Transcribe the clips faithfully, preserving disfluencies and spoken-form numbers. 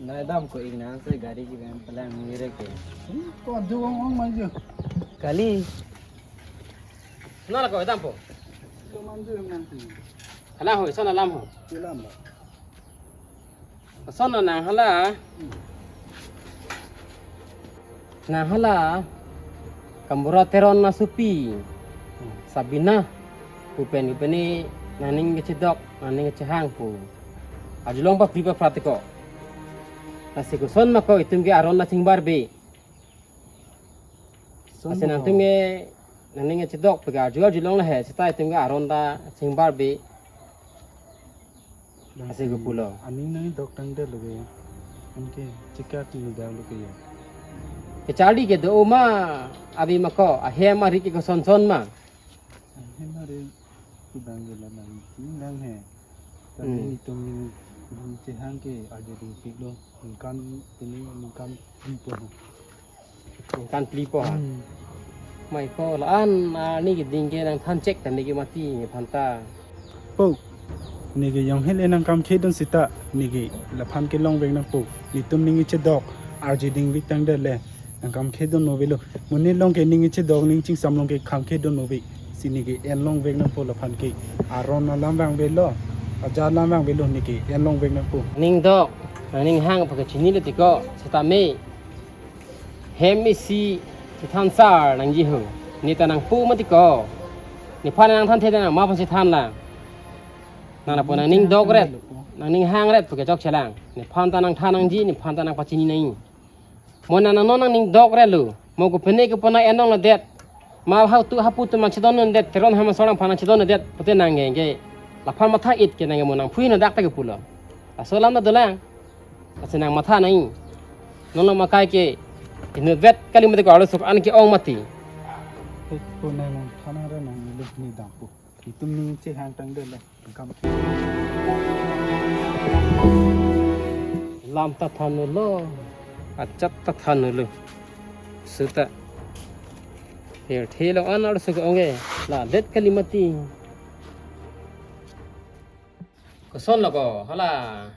Nai dampo ik nang se gari kevang palang mire ke. Hmm, ko adu ong ong maju. Kali. Nala ko dampo. Ko maju nang si. Hala ho, son alam ho. Ilam ba. Son nang hala. Hmm. Nang hala Kambura Teron asopi Sabina pu pen ke pene nangning kechedok, nangning kechehang pu. Arjulong papri papra tiko. Lasi koson ma ko itum ke aron ta chingbarbe. Son lasi ma nangtum ko ke nangning kechedok pu ke arju arjulong la he, seta itum ke aron ta chingbarbe. Lasi ke pulo. Aning nangdok tangdet lo ke. Anke chikak ni dak lo ke ya. Kecharli ke do ma abi ma ko, ahem ari ke koson son ma. Ahem ari kudang ke la nang, nang he. Tapi Hmm. Itum ni chehang ke aja dingpik lo. Ningkan ini ningkan di po. Kan pli po ha. Hmm. Mai ko la-an, ah, ne keding ke nangthan chek ta ne ke mati ne phanta. Po. Ne ke yong hele nangkam khedun seta ne ke laphan kelongvek nangpo. Netum ning kechedok arje dingvik tangdet le nangkam khedun no avelo. Monit along ke ning kechedok ning chingsam along ke kam khedun no ave. Si ne ke enlongvek nangpo laphan ke. Aron alam vangvelo. Aja alam vangvelo ne ke enlongvek nangpo. Ning dok, nangning hang pa kachinilo tiko, setame hem isi chethan sar nangji ho. Ne ta nangpu mati ko. Nephan nangthanthe nang ma aphan chethan lang. Nang lapu nangning dokret, nangning hangret pu ke chokchelang. Nephan ta nangthan nangji, nephan ta nangpachini nangji. Mo nang nang non nangning dokret lo. Mo kopine kopona enlongledet. Ma hau tu hapu tu nangchedonledet, Teron hem asor nangphan nangchedonledet. Pute nang ke, ke laphan matha-et ke nang ke mo nangphui no dak ta ke pulo. Laso alam ta dolang. Lasi nang matha nangji. Non lo ma kai ke inutvet kali mati ko arloso an ke-ong mati. Hei, ko nang nangthan nang ra nanglo ne dampo. Itum ning chehang tangdet le. Kam ki. Lam ta thanlo. Achat ta thanlo. Seta. Pirthe along an arloso ke-ong ke. Ladet kali mati. Koson lo ko, hala.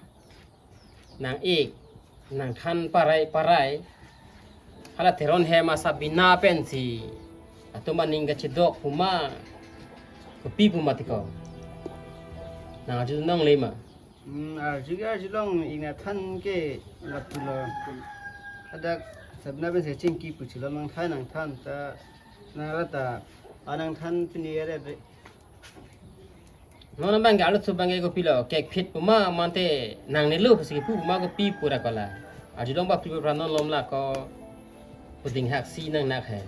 Nang-ik, nangthan parai parai. Hala Teron hem a Sabina pensi atum aning kachedok pu ma, kopi pu ma tiko. Nang arjulongle ma. Hmm, arju ke arjulong ik nangthan ke lapulo. Hadak Sabina pensi chingki pu chilo nangthan nangthan ta nang rata anang than pini are. Non abang ke arloso abang ke kopilo, kekphit pu ma mate nangnelo pusi kepu pu ma kopi pura ko la. Arjulong papri papra non lom la ko puding hak si nangnak he.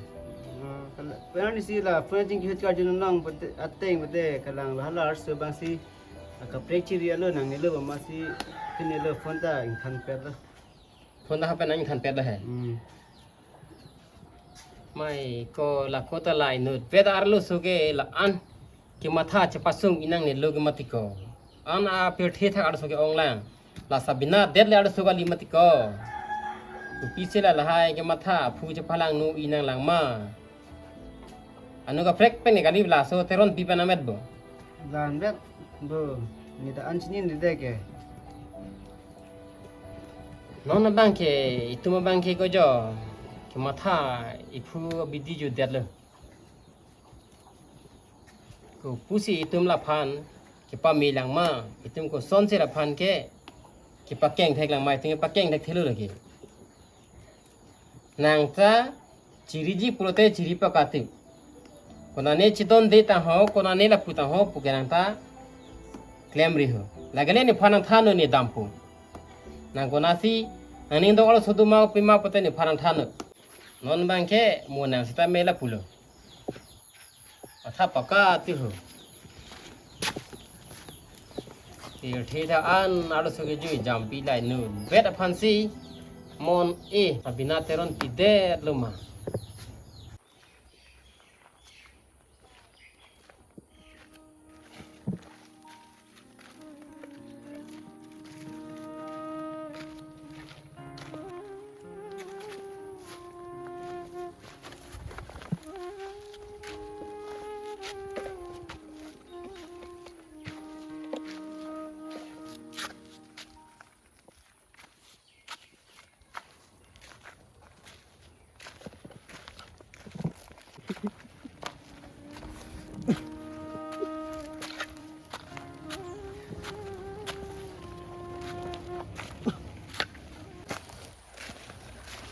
Ah, kala, pernah di sila, pernah jing kihut ka arjulong pute, ateng pute, kalang lo hala arloso abang si, akaprek chiri alo nangnelo pu ma si, pini lo phone ta ingthan pet lo. Phone ta hapen nang ingthan pet lo he. Hmm. Mai ko la kota la inutvet arloso ke la-an kematha chepasung inangnelo ke mati ko. An apirthe thak arloso ke-ong lang. La Sabina det le arloso kali mati ko. Kopisi la lahai kematha aphu chepalangno inang lang ma. Anu kaprek pen kali laso Teronpi pen amet bo. Langdet bo. Ne ta an chinine det ke. Non abang ke, itum abang ke ko jo. Kematha iphu abidi jutdet lo. Kopusi itum laphan kepame lang ma, itum kosonsi laphan ke kepakeng thek lang ma, itum kepakeng thekthelo lagi. Nang ta chiriji pulote chiri pakati. Konane chidonde tangho, konane lapu tangho pu ke nang ta klemri ho. Lagile nephan nangthanlo ne dampo. Nang konatsi nangning dok arloso do ma pima pute nephan nangthanlo. Non abang ke mo nang seta me lapulo. Atha pakati ho. Pirthe ta an arloso ke jui jampi lai inutvet aphansi mon e Sabina Teronpi detlo ma.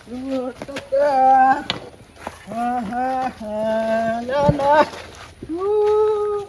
Tata. Ah, ah, ah, la, la. Uh.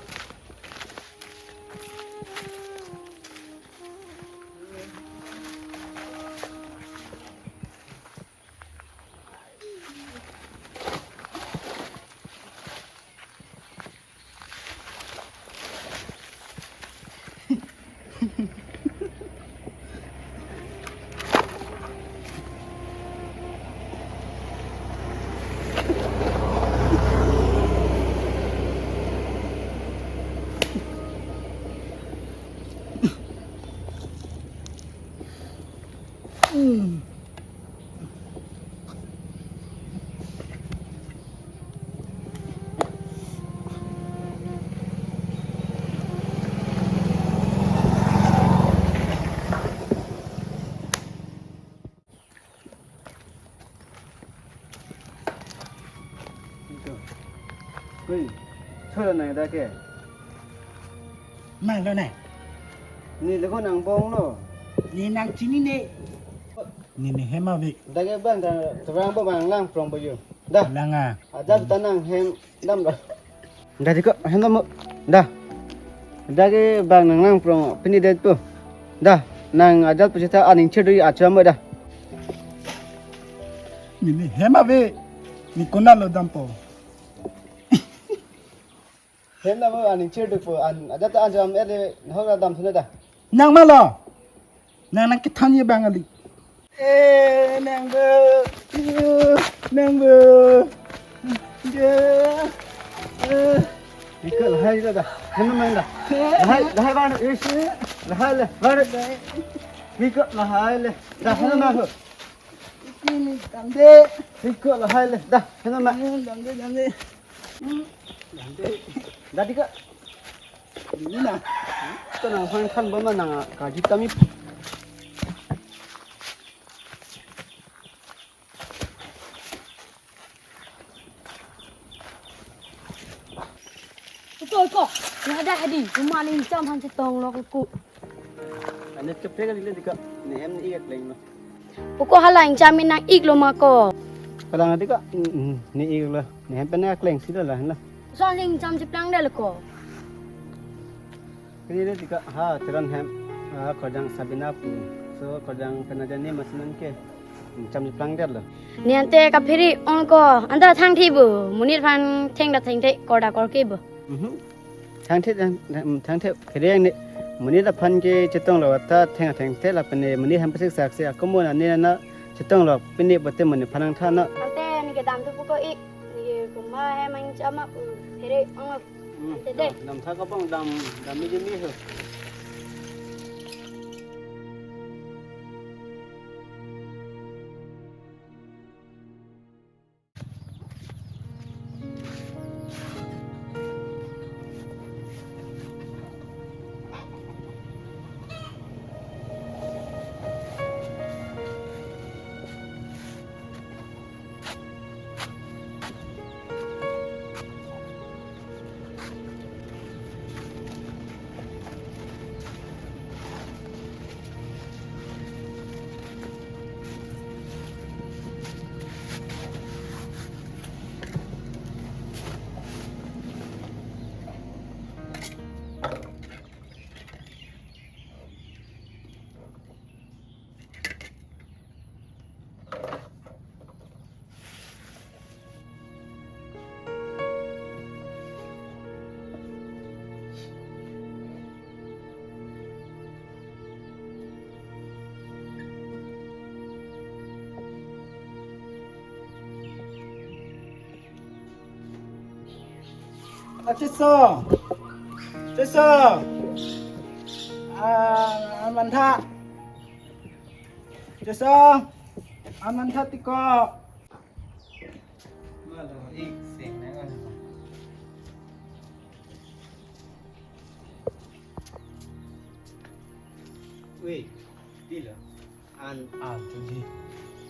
Oi, chora nang dak ke. Mang lo nang. Ne lego nang bong lo. Ne nang chinine. Ne ne hem ave. Dak ke bang ta terang bo bang lang prong bo yo. Dah. Lang ah. Ajat ta nang hem dam lo. Dah diko, hem dam mo. Dah. Dak ke bang nang lang prong pini det po. Dah, nang ajat pusita aning chedu achu mo dah. Ne ne hem ave. Ne konat lo dampo. Hem dam mo aning chedu po an ajat ta anjam ele nahok dam thuna dah. Nang ma lo. Nang nang kethan ye bang ali. Eh, nang bo. Eh, nang bo. Ya. Eh. Iko lahai le dah. Hanu mang dah. Lahai, lahai bang. Eh, lahai le. Bang. Iko lahai le. Dah, hanu mang. Ini dam de. Iko lahai le. Dah, hanu mang. Dam de, dam de. Dam de. Dah diko. Ini na. Ito nang hang khan ba ma nang kaji kami. Iko, iko. Nada hadi, cuma ni jam han chetong lo ko. Ane ceprek kali le diko. Ne hem ne ik akleng lo. Oko hala ingcham nang ik lo ma ko. Kalang adi ka, mm, mm, ne ik lo. Ne hem pen akleng si lo la, la. So ingcham cheplang det lo ko. Kini le diko ha, cheran hem. Ah, kojang Sabina pu. So kojang pen aja ne masinan ke. Ingcham cheplang det lo. Ne ante kaphere-ong ko. Anta thang thi bu. Monit aphan thengda thengthe, korda korke bu. Mhm. Thangthe, thang, thang, thangthe, phereng ne, monit aphan ke chetong lo ta theng thengthe lapen ne monit aphan pasik sak se akomo na ne na chetong lo pini pote monit aphan nangthan na. Ante ne kedam thu puko ik, ne ke kuma he mang chama, um, phereng-ong. Hmm, ante de. Dam tha kabong dam, dam mi je mi ho. Acheso. Acheso. Ah, amantha. Acheso. Amantha tiko. Malo, ik sing nang ano. Wait, pila? An. An tuji.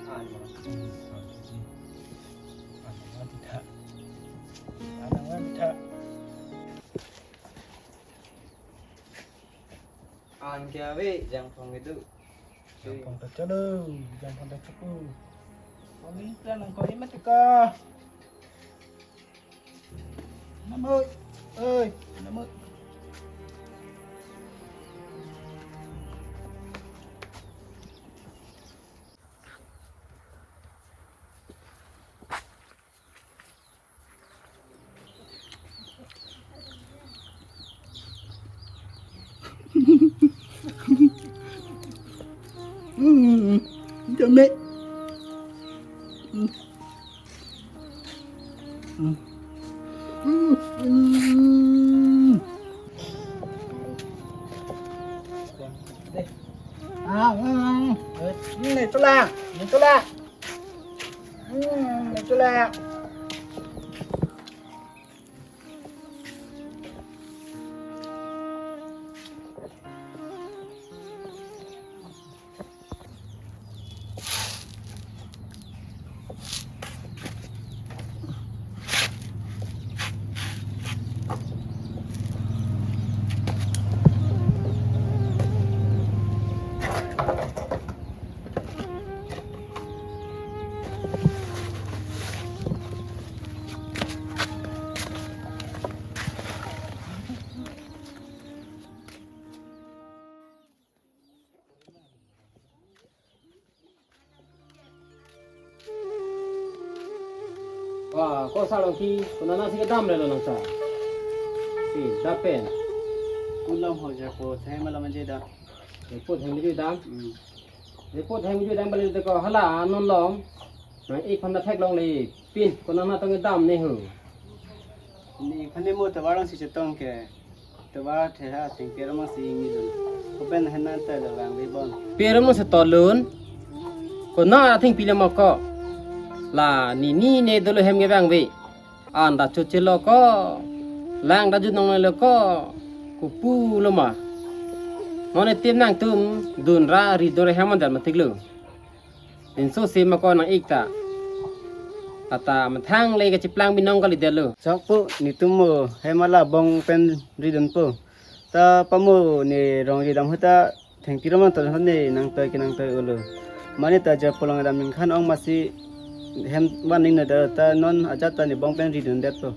An. Hmm, an tuji. An, an tidak. An, an tidak. An kya ve, jangphong itu. Jangphong ta chalo, jangphong ta chuku. Kami plan ang kami mati ka. Namut. Oi, namut. Hmm, kami. Hmm. Hmm. Hmm. Hmm. Ah, ah, ah. Eh, ini tulang, ini tulang. Hmm, ini tulang. Wah, ko Sarongki, konatsi kedam le lo nang sa. Si, dapen. Ulam ho ja ko, saya malam aja dah. Report hem ju dam. Hmm. Report hem ju dam bali te ko hala non lom. Nang-ik aphan ta theklongle pin, konat tong dam ne ho. Ne-ik aphan ne mo tovar along si chetong ke. Tovar theha thengpi aram si ingni dun. Kopen hena ta lo vangve bon. Pi aram si tolun. Konat athengpi le mo ko. La ne ne ne dolo hem ke vangve. An ta choche lo ko. Lang ta jut nong lo ko. Kopu lo ma. Non itim nangtum dun ra ri dun ra hem an dan matik lo. Inso si ma ko nang-ik ta. Ata methang le kachiplang binong kali det lo. Chok po, netum mo hem ala bong pen ridun po. Ta pamo ne rong ridam ho ta thengpi aram tolun ne nangtoi ke nangtoi ulo. Mane ta ja polong dam ningkhan ong masi hem van ning na da ta non ajat ta ne bong pen ridun det po.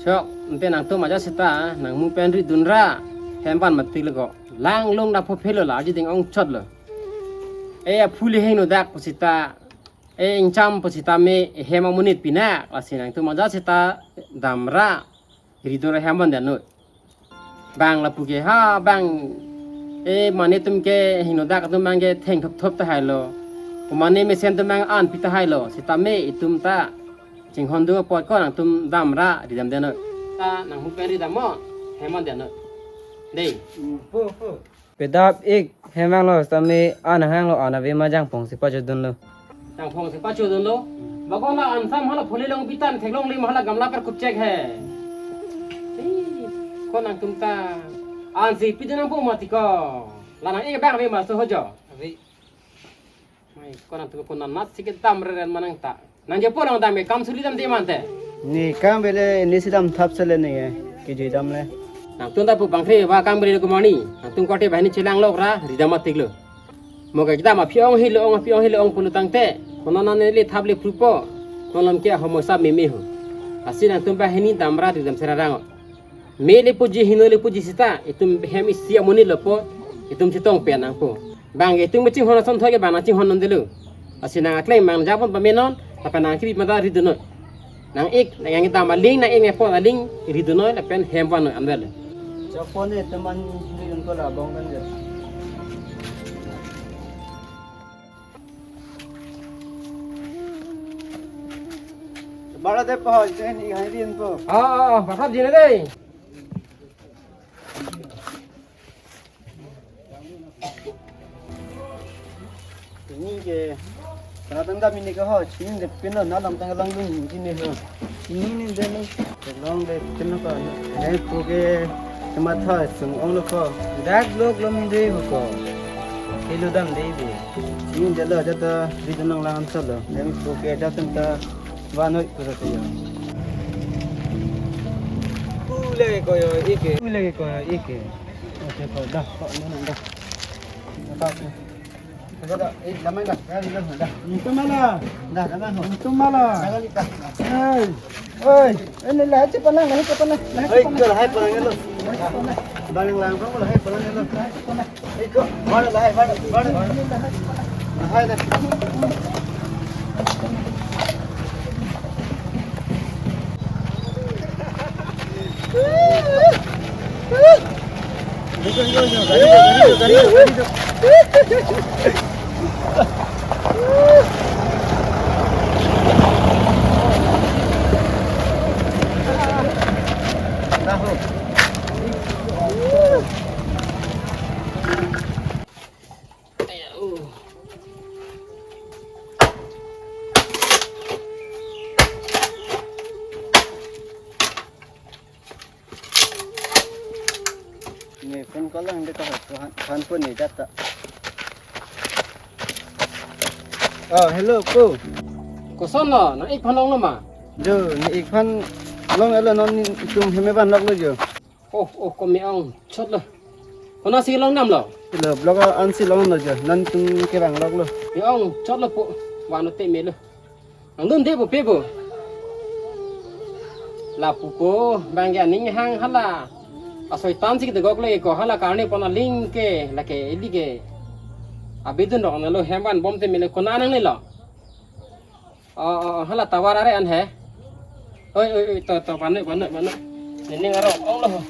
Chok, ante nangtum ajat seta nang mu pen ridun ra hem van matik lo ko. Lang lung da pho phelo la aji ding ong chot lo. E aphu le hingno dak pusita, e ingcham pusita me, e hem amonit pinak, lasi nangtum ajat seta dam ra ridun ra hem van dan noi. Bang lapu ke ha bang, e mane atum ke hingno dak atum bang ke theng thop thop tahai lo. Ko mane mesen atum bang an pi tahai lo. Sita me itum ta chinghon do apot ko nangtum dam ra ridam dan noi. Ta nang mu pen ridam mo, hem van dan noi. Dei. Hmm, po, po. Pedap ik hem vanglo sitame an hanglo, an ave ma jangphong si pachodunlo. Jangphong si pachodunlo. Bako la an sam hala phuli long pitan theklongle ma hala gamla per kupchek he. Ih, ko nangtum ta. An si pidun nangpo mati ko. La nang-ik bang ave ma so ho jo. Ave. Mai, ko nangtum konatsi kedam reren ma nang ta. Nang jepo nang dam ke kam suli dam de mante. Ne kam bele ne si dam thap sele ne ke je dam le. Nangtum ta pu bangkre ba kam bele kumani. Nangtum kote bahini chelang lok ra ridam matik lo. Mo ke kedam aphi ong hilo ong aphi ong hilo ong pulu tangte. Konat ne le thap le phrupo. Kolam ke homo sa meme ho. Lasi nangtum bahini dam ra ridam serarang. Me le puji hingno le puji sita, itum hem isi amonit lo po, itum chetong pen nangpo. Bang itum chinghon asonthot ke bang nang chinghon non delo. Lasi nang akleng bang jabon pamenon, lapen nang kibi mata ridun noi. Nang-ik, nang yang dam aling, nang-ik nepon aling, ridun noi, lapen hem van noi anvel. Chok po ne teman ridun ko la bong kan je. Bara de po, je ni hai din po. Ah, ah, ah, pasap jine dei. Ini ke, karena tanda mini ke ho, sini de pino na lam tang lang dun sini ho. Ini ni de ni. Long de pino ko, ne pu ke, kema tha sung ong lo ko. Dak lok lom de ho ko. Hilo dam de bi. Sini de lo jata ridun nang lang solo. Ne pu ke jata ta van noi pura ke ya. Ule ko yo ike. Ule ko yo ike. Oke ko dah ko nang dah. Apa ko? Dah, dah, eh, damai dah. Dah, dah, dah. Itu mana? Dah, damai ho. Itu mana? Dah, dah, dah. Hei. Hei. Ini lah, cepat lah, lah, cepat lah, lah, Hei, cepat lah. Dah, hai, palang lo. Palang lang, palang, hai, palang lo. Hai, cepat lah. Iko, mana lah, mana, mana, mana. Nah, hai, dah. Ne phone call lang de ka, han, han phone ne jat ta. Oh, hello, ko. Koson lo, nang-ik aphan longlo ma? Jo, ne-ik aphan longlo, non itum hem evan loklo jo. Oh, oh, ko me-ong chotlo. Konatsi longdamlo? Lo, block ansi longlo jo, non itum kevang loklo. Me-ong chotlo po, van-o te melo. Nangdunde po pe po. Lapu ko, bang ke aning hang hala. Asoi tan si kedegok le ko hala karne pon aling ke, lake ili ke. Abidun rok nalo hem vanbom te mele kona nangnelo. Oh, oh, oh, hala tower are an he. Oi, oi, oi, to, to, panu, panu, panu. Nening aro, onglo.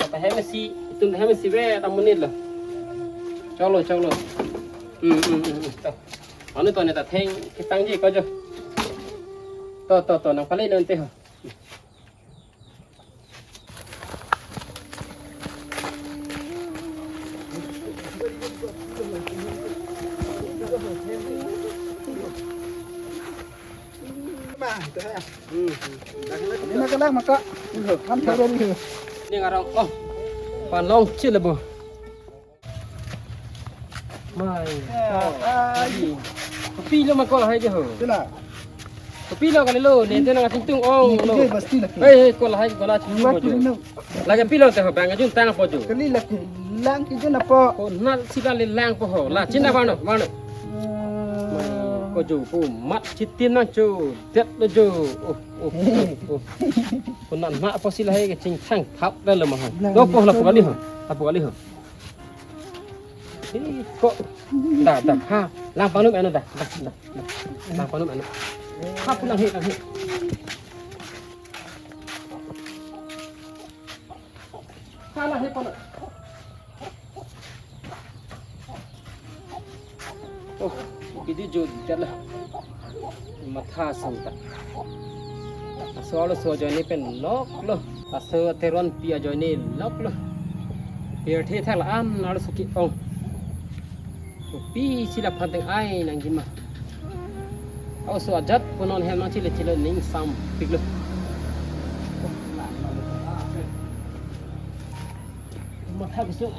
To hem si, itum hem si ve, ta monit lo. Choklo, choklo. Hmm, hmm, hmm, hmm, to. Panu to ne ta theng, ketangji ko jo. To, to, to, nang pale non te ho. Ini makalang maka. Kan thau dari. Nening aro, oh. Panlong chile bo. Mai. Ah, ah. Kopilo ma ko lahai ke ho. Sila. Kopilo kalilo, ne te nang ating tung ong lo. Ini basti lagi. Hei, hei, ko lahai, ko la chingtung Buat po jo. Pulino. Lake pilo te ho, bang ajuntang po jo. Kali lagi lang kijun apo. Konatsi kali lang po ho. La, chin na vano, vano. Hmm. Mai, ko jo, ko mat chitin nang jo. Det lo jo. Oh, oh, oh, oh. Konat ma po si lahai ke chingthang thap dah lo ma ho. Lang Do po la itu. Po kali ho. La po kali ho. Ih, ko. Da, da, ha. Lang panu anu da. Da, da, da. Lang panu anu. Ha, pulang he, lang he. Ha, lang he panu. Oh, kidi jo jala. Matha sangta. Aso alo so ajoine pen loklo. Aso ateron pi ajoine loklo. Pirthe thang la an alo suki ong. Kopisi la phanteng ai nangji ma. Aso ajat punon hem nang chile chile ning sampiklo. Matha kusung.